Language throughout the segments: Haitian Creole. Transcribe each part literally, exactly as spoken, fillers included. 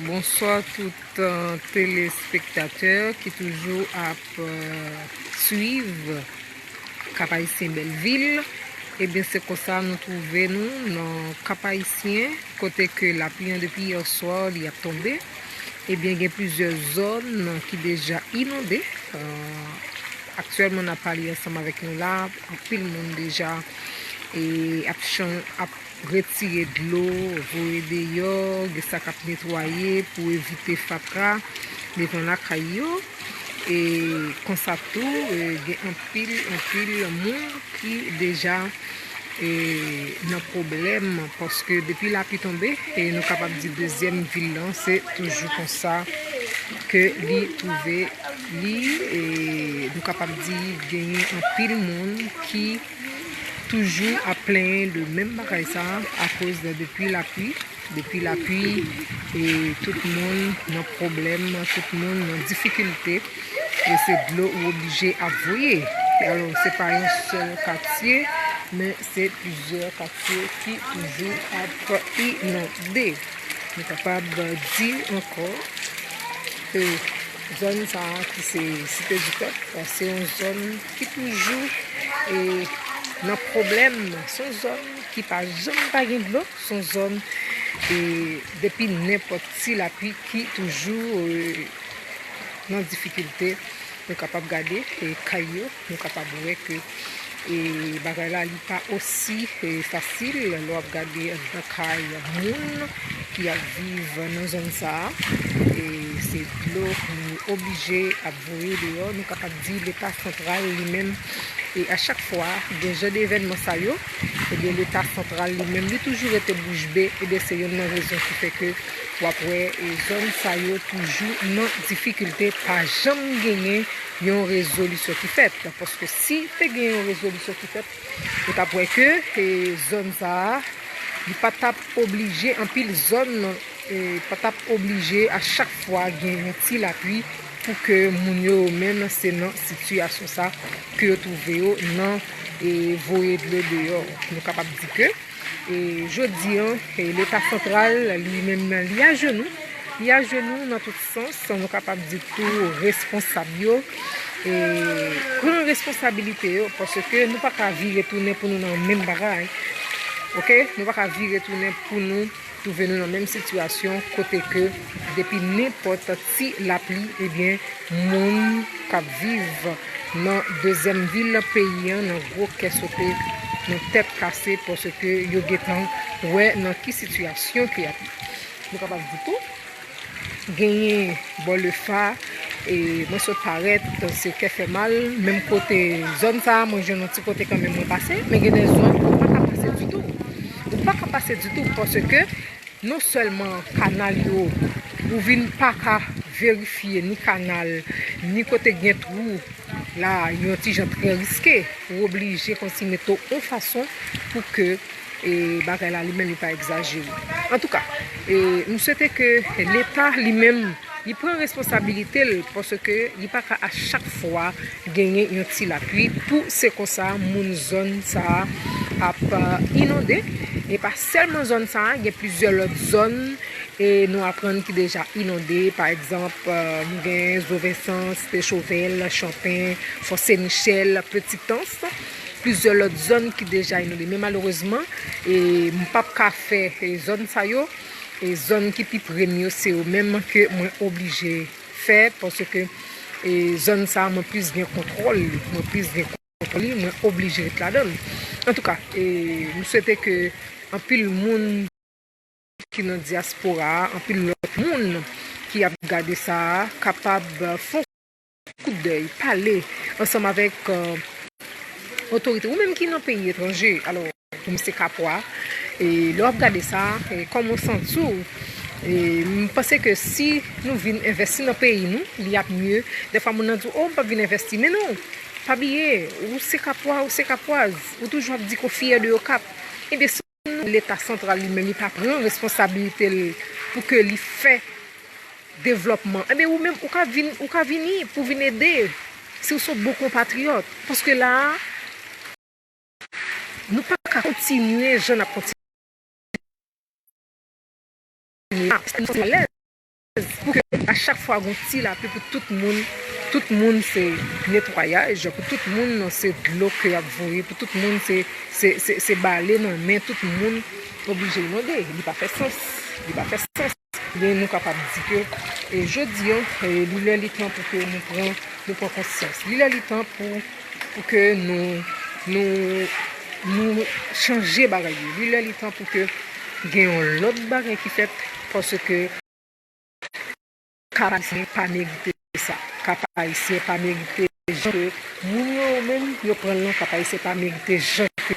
Bonswa tout, euh, telespektatè ki toujou ap, euh, swiv Cap Haïtien Bèl Vil. Ebyen, se konsa nou twouve nou nan Cap Haïtien, kote ke lapli an depi yè swa li ap tonbe. Ebyen, gen plizyè zòn ki deja inonde. Euh, aktyèlman, n ap pale ansanm avèk nou la, anpil moun deja, e, ap chan-, ap retire dlo, voye deyò, gen sa k ap netwaye pou evite fatra devan lakay yo. E konsa tou, e, gen anpil, anpil moun ki deja, e, nan pwoblèm, paske depi lapli tonbe, e nou kapab di dezyèm vil lan, se toujou konsa ke li twouve li, e nou kapab di genyen anpil moun ki toujou ap plenyen de menm bagay sa a, akoz de depi lapli, depi lapli, e tout moun nan pwoblèm, tout moun nan difikilte, e se dlo ou oblije ap voye. Alò, se pa yon sèl katye, men se plizyè katye ki toujou ap inonde. Nou kapab di ankò, e zòn sa a ki se Site di Pèp, se yon zòn ki toujou, e, nan pwoblèm. Se yon zòn ki pa janm pa gen dlo, se yon zòn, e, depi nenpòt ti lapli ki toujou, e, nan difikilte. Nou kapab gade, e, kay yo, nou kapab wè ke, e, bagay la li pa osi, e, fasil lè w ap gade anndan kay moun ki ap viv nan zòn sa a. E se dlo moun yo oblije ap voye deyò. Nou kapab di Leta santral li menm, e a chak fwa gen jan de evènman sa yo, ebyen Leta santral li menm li toujou rete bouch be. Ebyen se youn nan rezon ki fè ke w ap wè, e, zòn sa yo toujou nan difikilte, pa janm genyen yon rezolisyon ki fèt. Paske si te gen yon rezolisyon ki fèt, ou t ap wè ke, e, zòn sa a, li pa t ap oblije, anpil zòn, e, pa t ap oblije a chak fwa gen yon ti lapli pou ke moun yo menm se nan sitiyasyon sa ke yo twouve yo nan, e, voye dlo deyò. Nou kapab di ke, e, jodi an, e, Leta santral li menm li ajenou. Li ajenou nan tout sans, nou kapab di tou responsab yo, e, pran responsabilite yo, paske nou pa ka vire tounen pou nou nan menm bagay. Oke? Nou pa ka vire tounen pou nou twouve nou nan menm sitiyasyon kote ke depi nenpòt ti lapli, ebyen, moun k ap viv nan dezyèm vil peyi an, nan gwo kè sote, nan tèt kase, paske yo gentan wè nan ki sitiyasyon ke y ap ye. Nou kapab di tou, genyen bò Lefa, e mwen sot parèt, se kè fè mal, menm kote zòn sa a, mwen jwenn yon ti kote kanmenm mwen pase, men gen de zòn ou pa ka pase ditou. Ou pa ka pase ditou, paske non sèlman kanal yo, ou vin pa ka verifye ni kanal, ni kote gen twou, la, yon ti jan trè riske. Ou oblije kòmsi mete w yon fason pou ke, e, bagay la li menm li pa egzajere. Antouka, e, m swete ke Leta li menm, li pran responsabilite l, paske li pa ka a chak fwa genyen yon ti lapli pou se konsa moun zòn sa a ap, e, inonde. E pa sèlman zòn sa a, gen plizyè lòt zòn, e, nou aprann ki deja inonde. Pa egzanp, e, nou gen Zo Vensan, Site Chovèl, Chanpen, Fò Sen Michèl, Petitans, plizyè lòt zòn ki deja inonde. Men malerezman, e, m p ap ka fè, e, zòn sa yo, e, zòn ki pi pre m yo, se yo menm ke mwen oblije fè, paske, e, zòn sa a, mwen plis gen kontwòl li, mwen plis gen kontwòl li, mwen oblije ret ladan l. Antouka, e, m swete ke anpil moun ki nan dyaspora a, anpil lòt moun ki ap gade sa a, kapab fè yon kout dèy, pale ansanm avèk, e, otorite, ou menm ki nan peyi etranje. Alò, pou m se Kapwa, e lè w ap gade sa, e kòman w santi w? E m panse ke si nou vin envesti nan peyi nou, li ap mye. Dèfwa moun nan di w, o, m p ap vin envesti. Men non, pa bliye, ou se Kapwa, ou se Kapwaz, ou toujou ap di ke w fyè de Okap. Ebyen, si nou, Leta santral li menm, li pa pran responsabilite l pou ke li fè devlòpman, ebyen, ou menm, ou ka vin, ou ka vini pou vin ede, si w se yon bon konpatriyòt. Paske la a, nou pa ka kontinye jan n ap kontinye. Alèz pou ke a chak fwa gon ti lapli pou tout moun, tout moun se netwayaj, pou tout moun se dlo ke y ap voye, pou tout moun se, se, se, se bale nan men, tout moun oblije inonde. Li pa fè sans. Li pa fè sans. Ebyen, nou kapab di ke, e, jodi an, e, li lè li tan pou ke nou pran, nou pran konsyans. Li lè li tan pou, pou ke nou, nou, nou chanje bagay yo. Li lè li tan pou ke gen yon lòt bagay ki fèt, paske Kap Ayisyen pa merite sa. Kap Ayisyen pa merite jan ke moun yo menm yo pran l lan. Kap Ayisyen pa merite jan ke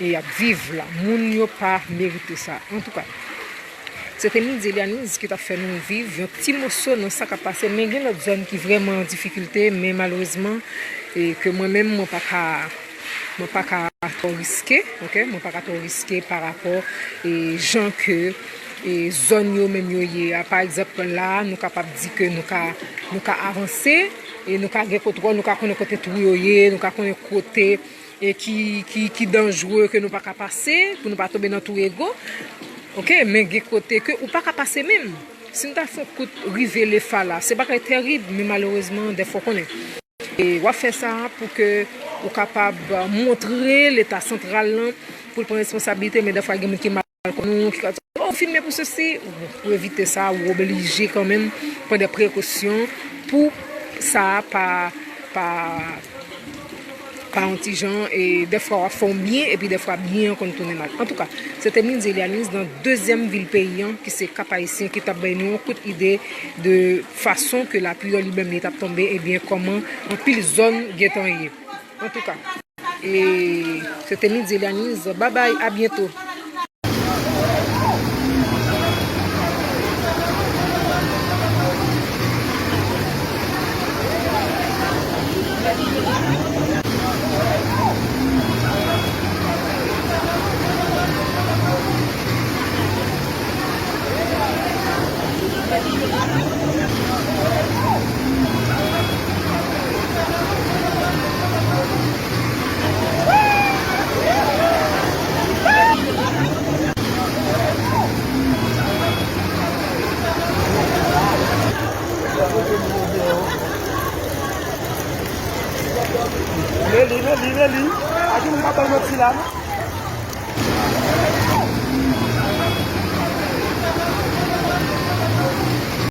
y ap viv la. Moun yo pa merite sa. Antouka, se te Midy Eliane ki t ap fè nou viv yon ti moso nan sa k ap pase, men gen lòt zòn ki vrèman an difikilte, men malerezman, e ke mwen menm, mwen pa ka, mwen pa ka twò riske, oke? Mwen pa ka twò riske pa rapò, e, jan ke, e, zòn yo menm yo ye a. Pa egzanp, la a, nou kapab di ke nou ka, nou ka avanse, e nou ka gen kontwòl, nou ka konnen kote twou yo ye, nou ka konnen kote, e ki, ki, ki danjre ke nou pa ka pase, pou nou pa tonbe nan twou ego. Oke, men gen kote ke ou pa ka pase menm. Si n ta fè yon kout rive Lefa la, se bagay terib, men malerezman, dèfwa w konnen. E w ap fè sa pou ke ou kapab montre Leta santral lan pou l pran responsablite, men dèfwa gen moun ki mal konn ou, ki ka di, "Oh, ou filme pou sesi." Pou evite sa, ou oblije kanmenm pran de prekosyon pou sa pa, pa, pa yon ti jan, e dèfwa w ap fè yon byen, epi dèfwa byen an konn tounen mal. Antouka, se te Mindy Elianise nan dezyèm vil peyi an, ki se Kap Ayisyen, ki t ap bay nou yon kout ide de fason ke lapli an li menm li t ap tonbe, ebyen, kòman anpil zòn gentan ye. Antouka, e se te Mindy Elianise. Babay, a byento. Rele, rele, rele. Ajoute m kapab manti la.